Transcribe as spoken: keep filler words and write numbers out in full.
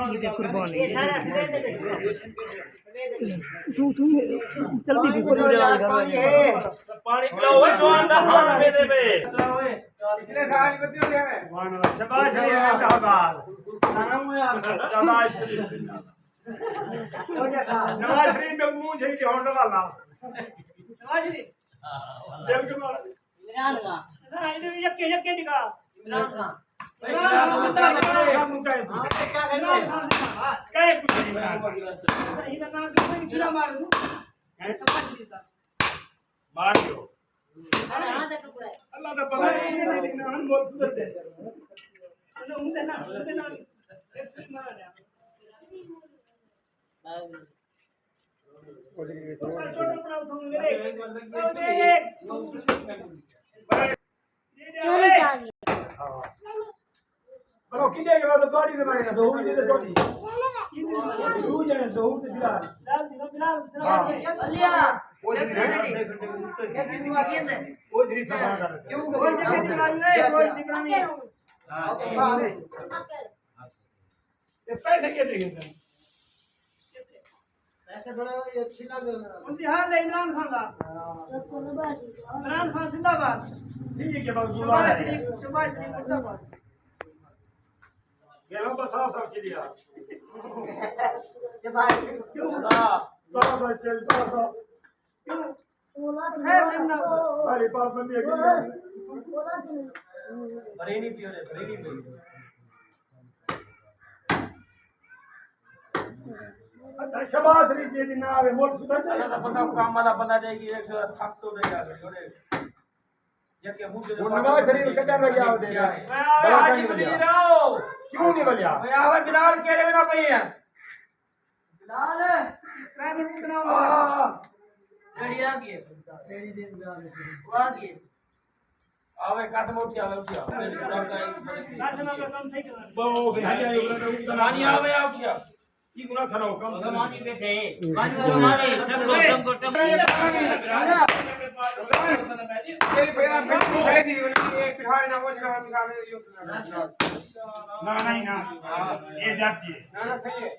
عید قربانی۔ تو، تو جلدی بھی پڑی جائے گا۔ پاݨی پلاؤ، اے جوان دا ہاتھ میݙے پہ۔ شاباش علی، اے تہوار۔ شاباش۔ نواز شریف دے منہ چ ہی ہݨ والا۔ نواز شریف۔ دل کے مار۔ عمران خان۔ نہ، ایندے یکے، یکے نکا۔ عمران خان۔ عمران خان۔ کیا کہنا ہے؟ کیا کچھ نہیں بنا؟ صحیح بنا کے کوئی کیڑا مار دوں۔ ہیں؟ سمجھ نہیں آتا۔ مار دیو۔ اللہ دا پتہ ہے، یہ نہیں دیکھنا، ہم بہت سدھر دے۔ چلو، ہوں دے نا، ہوں دے نا۔ چوری چا گئی۔ پر او کݙے ڳئے؟ او تاں تہاݙی تے میݙی نہ، ظہور دی تے تہاݙی۔ ݙو ڄݨے، ظہور تے بلال۔ ہاں۔ او جھڑی سامان کر۔ کیوں؟ تے پیسے کیتے ڳئے سن؟ پیسے تھوڑے، یہ چھنا دے۔ امتحان ہے عمران خان دا۔ عمران خان زندہ باد۔ ٹھیک ہے، بس دعا شہباز ہے۔ شریف، شہباز شریف مردہ باد۔ گیلو بس صاف صاف چلیا۔ یہ بھائی کیوں؟ ہاں، صاف صاف چل، صاف صاف۔ کیوں؟ خیر، ٹھیک نہ۔ ساری بات بندی ہے کہ نہیں؟ بریانی پیو رے، بریانی پیو۔ اچھا، شہباز شریف جی دی نہ آوے، ملک سدھر جائے۔ اللہ دا بندہ کم والا بندہ ݙے گی، ایک سو تھک تو ݙے گا، چھوڑے۔ جے کہ مجھے ہݨ نواز شریف کݙاں رہیا ہوندے نے؟ بڑا حاجی تنگ وزیر لڳا۔ آؤ۔ کیوں نہیں ولیا؟ اوئے آوے بلال، کیڑے ویلا پئی ہے؟ بلال۔ میں بھی اٹھنا ہوں۔ آہ۔ ریڈی آ گئی ہے۔ ریڈی دے بلال۔ وہ آ گئی ہے۔ آوے قاسم، اٹھیا، آوے، اٹھیا۔ قاسم، قاسم، صحیح کرنا۔ بہو، بہو، بہو، بہو۔ پانی آوے، آ اٹھیا۔ کی گناہ کھڑا ہو، کم کرو۔ پانی بیٹھے۔ پانی، پانی، ٹم کو، ٹم کو، ٹم کو۔ نہ، نہیں، نہ۔ یہ جاتی ہے۔ نہ، نہ، صحیح ہے۔